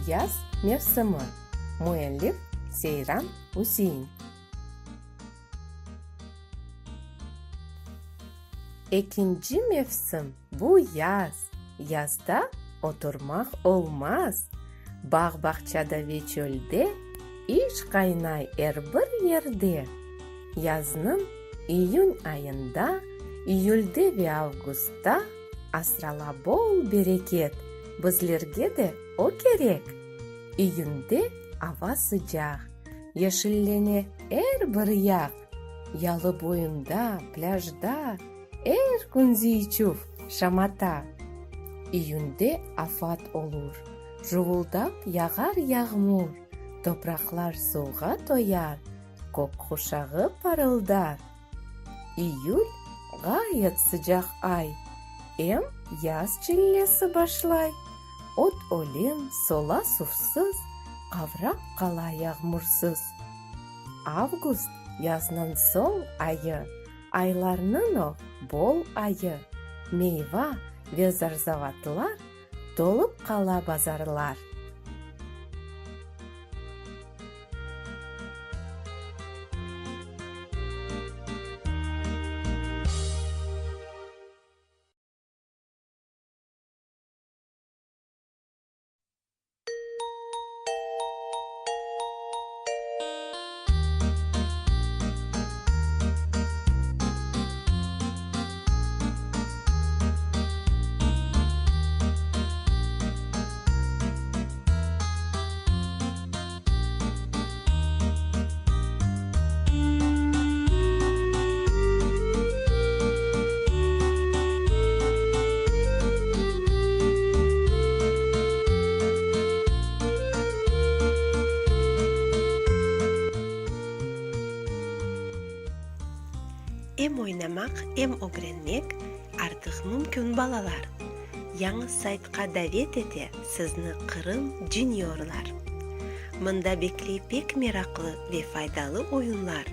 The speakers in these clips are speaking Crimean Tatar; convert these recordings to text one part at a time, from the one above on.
Yaz mevsimi. Müellif, Seyran Üsein. Ekinci mevsim, bu yaz. Yazda oturmaq olmaz. Bağ-bağçada ve çölde iş qaynay er bir yerde. Yaznıñ iyün ayında, iyülde ve avgustta asrala bol bereket, bizlerge de o kerek. İyünde ava sıcaq, yeşillene er bir yaq. Yalı boyunda, plâjda er kün ziy-çuv, şamata. İyünde afat olur, juvuldap yağar yağmur, topraqlar suvğa toyar, kök quşağı parıldar. İyül, ğayet sıcaq ay, em yaz çillesi başlay. Ot-ölen sola suvsız, qavrap qala yağmursız. Avgust, yaznıñ soñ ayı, aylarnıñ o bol ayı, meyva ve zarzavatlar tolıp qala bazarlar. Em oynamaq, em ögrenmek artıq mümkün, balalar! Yañı saytqa davet ete sizni Qırım Juniorlar! Mında bekley pek meraqlı ve faydalı oyunlar!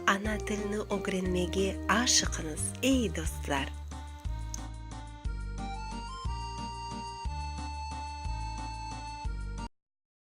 Ana tilni ögrenmege aşıqıñız, ey dostlar!